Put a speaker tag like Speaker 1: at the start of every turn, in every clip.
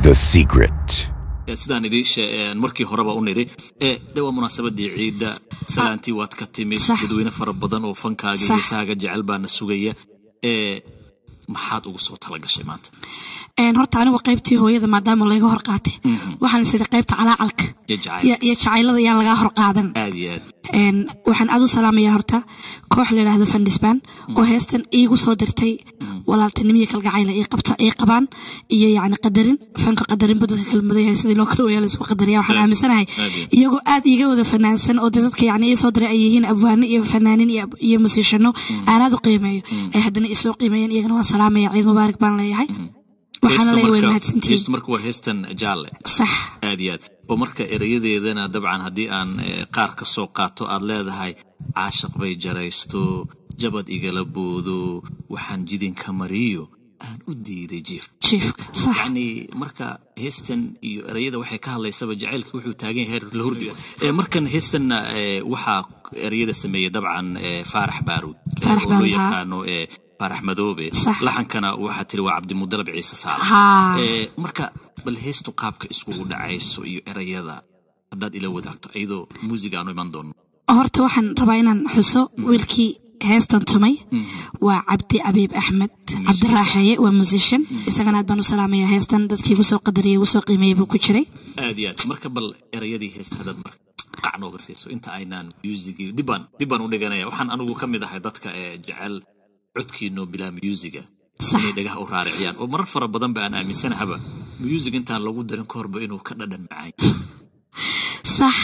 Speaker 1: The Secret.
Speaker 2: Sidaan idiin markii horeba u niri, de waa munaasabadii ciidda, salaantii waad ka timid, dadweyne fara badan oo fankaaga iyo heesahaaga jecel baana sugaya. Maxaad ugu soo talagashay maanta?
Speaker 3: Horta anigu qaybtii hooyada maadaama layga hor qaatay, waxaan is idhi qaybta calaacalka iyo jacaylada yaan lagaa hor qaadan.
Speaker 2: Aad iyo aad.
Speaker 3: Waxaan aad u salaamayaa horta koox la yidhaahdo Fandisban oo heestan iigu soo dirtay walaaltinimo iyo kalgacayla ii qabto ay qabaan iyo yacni qadarin fanka, qadarinba dadka kala mudan yahay, sidii loo kala wayaa la isku qadariya. Waxaan aaminsanahay iyagoo aad iiga wada fanaansan oo dee dadka yacni ii soo diray ay yihiin abwaano iyo fanaanin iyo musiishano aan aad u qiimeeyo, ay haddana isoo qiimeeyeen. Iyagana waan salaamaya, ciid mubaarak baan leeyahay. Waxaana leeyahay way mahadsantihiin.
Speaker 2: Heestu marka waa heestan Jaalle.
Speaker 3: Sax.
Speaker 2: Aad iyo aad. Oo marka erayadeedana dabcan haddii aan qaar ka soo qaato, aad leedahay caashaq bay jaraysto, jabad igala boodo, waxaan jidinka mariyo, aan u diiday jiif.
Speaker 3: Jiifka, sax.
Speaker 2: Yacni marka heestan iyo ereyada waxay ka hadlaysaba jacaylka wuxuu taagan yahay la hurdiyo. Markan heestanna waxaa ereyada sameeyey dabcan Faarax Baaruud,
Speaker 3: Faarax
Speaker 2: oo loo
Speaker 3: Baaruud, haa.
Speaker 2: yaqaano Faarax Madoobe.
Speaker 3: Sax.
Speaker 2: Laxankana waxaa tiri waa Cabdimudalab Ciise Saalax. Marka bal heestu qaabka iskugu dhacayso iyo ereyada haddaad ila wadaagto, iyadoo muusiga aanu iman doono.
Speaker 3: Horta waxaan rabaa inaan xuso wiilkii heestan tumay waa Cabdi Abiib Axmed Cabdiraaxeeye, waa musician, isagana aad baan u salaamaya. Heestan dadkii igu soo qadariyay, igu soo qiimeeyey buu ku jiray.
Speaker 2: Aad iyo aad. Marka bal ereyadii heesta haddaad marka qac nooga siiso inta aynaan muusigii dib baan u dhiganaya. Waxaan anigu ka mid ahay dadka ee jecel codkiino bilaa muusiga inay dhagaha u raariciyaan, oo marar fara badan ba aan aaminsanahaba muusig intaan lagu darin ka horba inuu ka dhadhan macaan.
Speaker 3: Sax.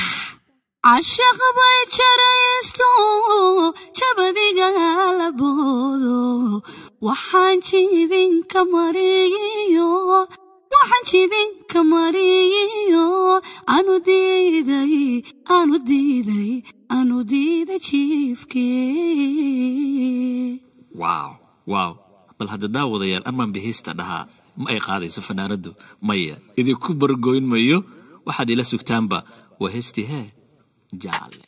Speaker 3: Cashaq bay jaraysto, jabadiga la boodo, waxaan jidinka mariyo, waxaan jidinka mariyo, aanu diiday, aanu diiday, aanu diiday jiifkee.
Speaker 2: Wow, bal hadda daawadayaal, amaan bihista dhahaa ma ay qaadayso fanaanadu, maya, idinku bargoyn mayo, waxaad ila sugtaanba waa heestii hee Jaalle.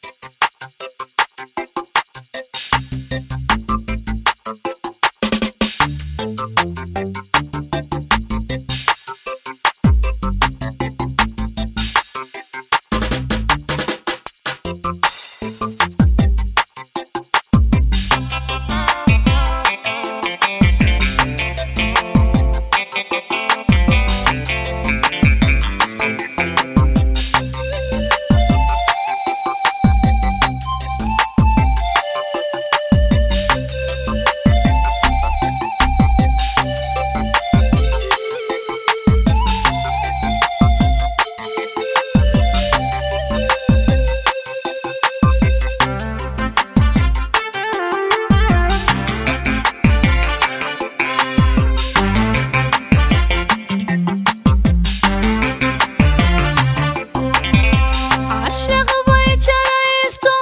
Speaker 3: Cashaq bay jaraysto,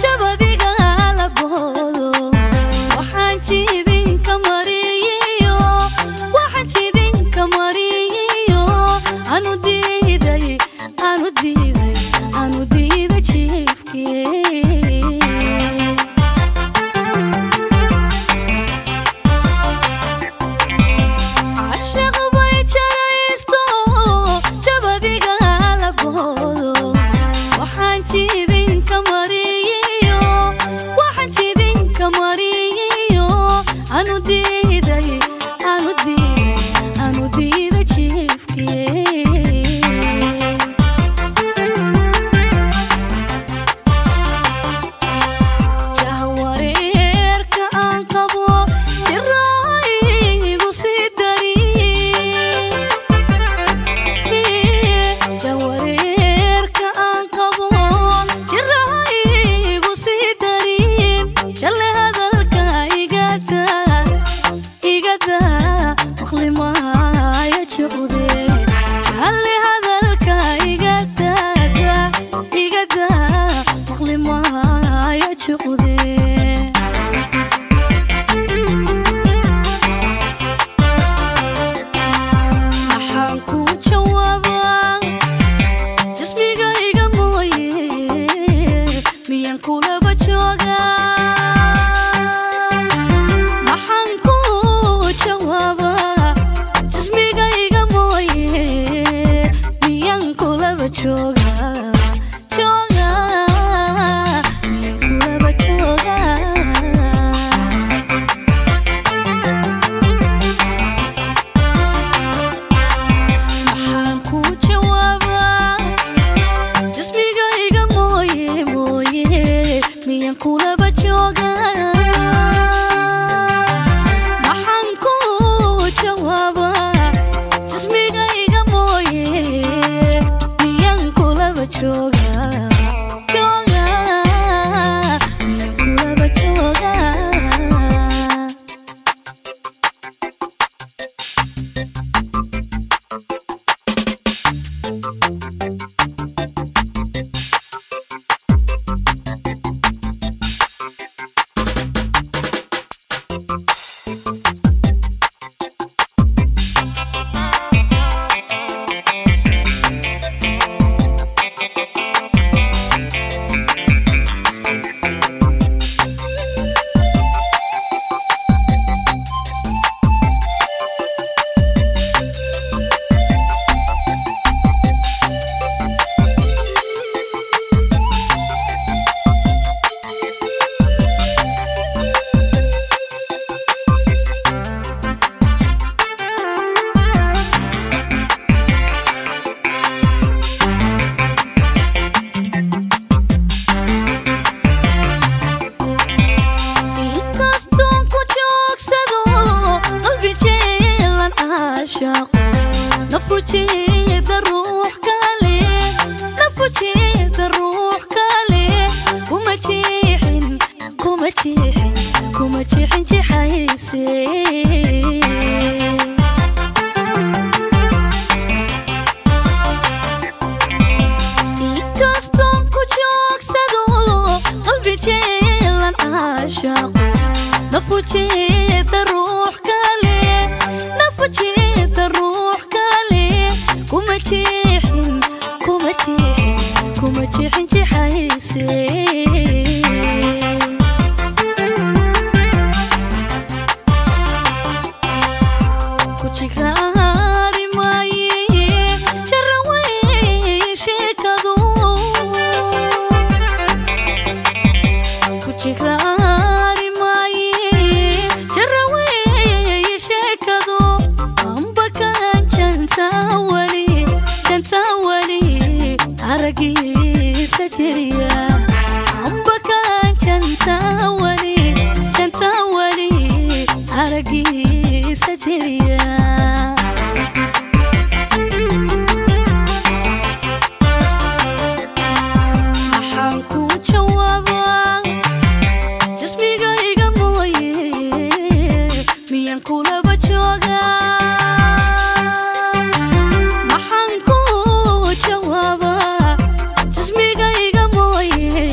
Speaker 3: jabadiga la boodo, waxaan jidinka mariyo, waxaan jidinka mariyo, aanu diiday, aanu diiday, aanu diiday jiifkee. Cashaq bay jaraysto, jabadiga la boodo, waxaan jidinka mariyo, waxaan jidinka mariyo, aanu diiday, aanu diiday, aanu diiday jiifkee. Jahwareerka aan qabo jiraayigu sii dari, jahwareerka aan qabo jiraayigu sii darin, jalle hadalka igata.
Speaker 1: Inkastoon ku joogsado qalbi jeelan caashaaqo, nafujeeda ruux kale, nafujeeda ruux kale, kuma jeexin, kuma jeexin, kuma jeexin jeexayse. Inkastoon ku joogsado qalbi jeelan caashaaqo, nafujeeda ruux kale, nafujeeda ruux kale, kuma jeexin, kuma jeexin, kuma jeexin jeexayse. Ku jigraari maaye, jara wey sheekadu. Ku jigraari maaye, jara wey sheekadu. Amba kaan janta wali, janta wali aragiisa jiriya. Amba kaan janta wali, janta wali aragiisa jiriya. Maxaan ku jawaabaa jismiga iga mooye, miyaan kulaba joogaa? Maxaan ku jawaabaa jismiga iga mooye,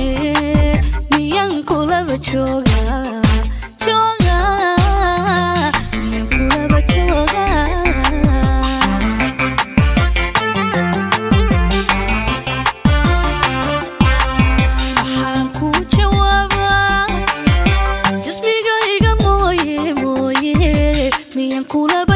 Speaker 1: miyaan kulaba joogaa, joogaa, miyaan kulaba joogaa? Maxaan ku jawaabaa jismiga iga mooye, mooye, miyaan kulaba